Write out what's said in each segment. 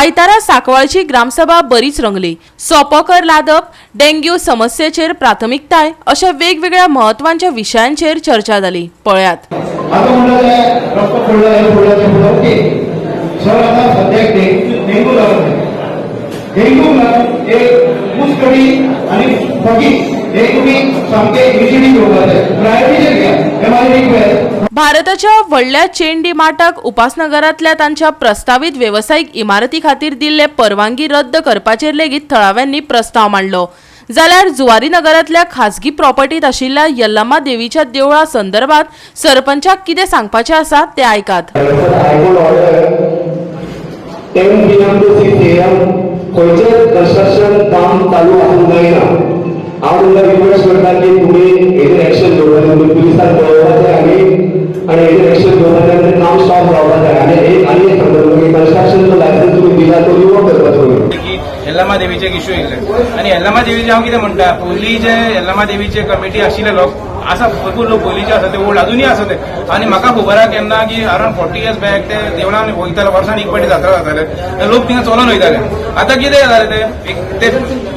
आयतारा सांकवाळची ग्रामसभा बरीच रंगली. सोपो कर लादप, डेंग्यू समस्येचेर प्राथमिकताय अशा वेगवेगळ्या म्हत्वांच्या विशयांचेर चर्चा जाली. पळयात. आता म्हणलं ते रस्तो फोडला, हे फोडला, ते फोडलं, ओके सर. आता सध्याक डेंग्यू लागत आहे. डेंग्यू लागून एक मुसकडी आणि फगी हे तुम्ही सामके इमिजिएटली घेवपाक जाय, प्रायोरिटीचेर घ्या, हे माझी रिक्वेस्ट. भारताच्या व्हडल्या चेन डी मार्टाक उपासनगरांतल्या तांच्या प्रस्तावीत वेवसायीक इमारती खातीर दिल्ले परवानगी रद्द करपाचेर लेगीत थळाव्यांनी प्रस्ताव मांडलो. जाल्यार जुवारी नगरांतल्या खाजगी प्रॉपर्टीत आशिल्ल्या यल्लम्मा देवीच्या देवळा संदर्भात सरपंचाक कितें सांगपाचें आसा तें आयकात. High Court order, 10 p.m. to 6 a.m. खंयचेच कन्स्ट्रक्शन काम चालू आसूंक जायना. हांव तुमकां रिक्वेस्ट करता की तुमी हेजेर एक्शन घेवपाचें, तुमी पुलिसांक कळोवपाचें आनी हेजेर एक्शन घेवपाचें आनी तें काम स्टॉप जावपाक जाय. आनी एक आनी एक सांगता तुमकां की कन्स्ट्रक्शनचो लायसन्स तुमी दिला तो रिवोक करपाचो तुमी. की यल्लमा देवीचे एक इश्यू येयल्ले आनी यल्लमा देवीचे हांव कितें म्हणटा, पयलीं जे यल्लमा देवीचे कमिटी आशिल्ले लोक आसा, भरपूर लोक पयलींचे आसा, ते ओल्ड अजुनूय आसा ते. आनी म्हाका खबर आहा केन्ना की अरावंड 40 इयर्स बॅक ते देवळान वयताले, वर्सान एक फावटी जात्रा जाताले, ते लोक थिंगा चलोन वयताले. आतां कितें जालें, ते एक ते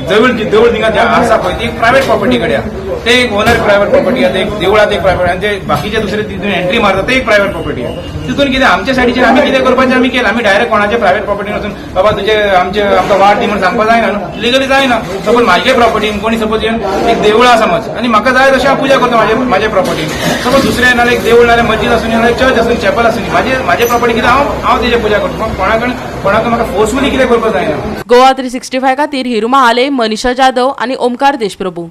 देवूळ देवूळ थिंगा जे आसा पळय, ती एक प्रायवेट प्रॉपर्टी कडेन आहा. ते एक ओनर प्रायवेट प्रॉपर्टी आहा, ते एक देवळात एक प्रायवेट आनी जे बाकीचे दुसरे तितून एंट्री मारता ते एक प्रायवेट प्रॉपर्टी आहा. तितून कितें आमच्या सायडीचेर आमी कितें करपाचें आमी केलें. आमी डायरेक्ट कोणाचे प्रायवेट प्रॉपर्टी वचून बाबा तुजे आमचे आमकां वाट दी म्हूण सांगपाक जायना न्हू, लिगली जायना. सपोज म्हाजे प्रॉपर्टीन कोणी सपोज येवन एक देवूळ आसा समज आनी म्हाका जाय तशें हांव पुजा करता म्हाजे प्रॉपर्टीन. सपोज दुसरें नाल्यार एक देवूळ नाल्यार मस्जीद आसूं, नाल्यार चर्च आसूं, चॅपल आसूं, म्हाजे प्रॉपर्टी कितें हांव हांव तेजे पुजा करता. कोणाकडे कोणाक म्हाका फोर्सफुली कितें करपाक जायना. गोवा 365 खातीर हिरुमा आले, मनीषा जाधव आनी ओमकार देशप्रभू.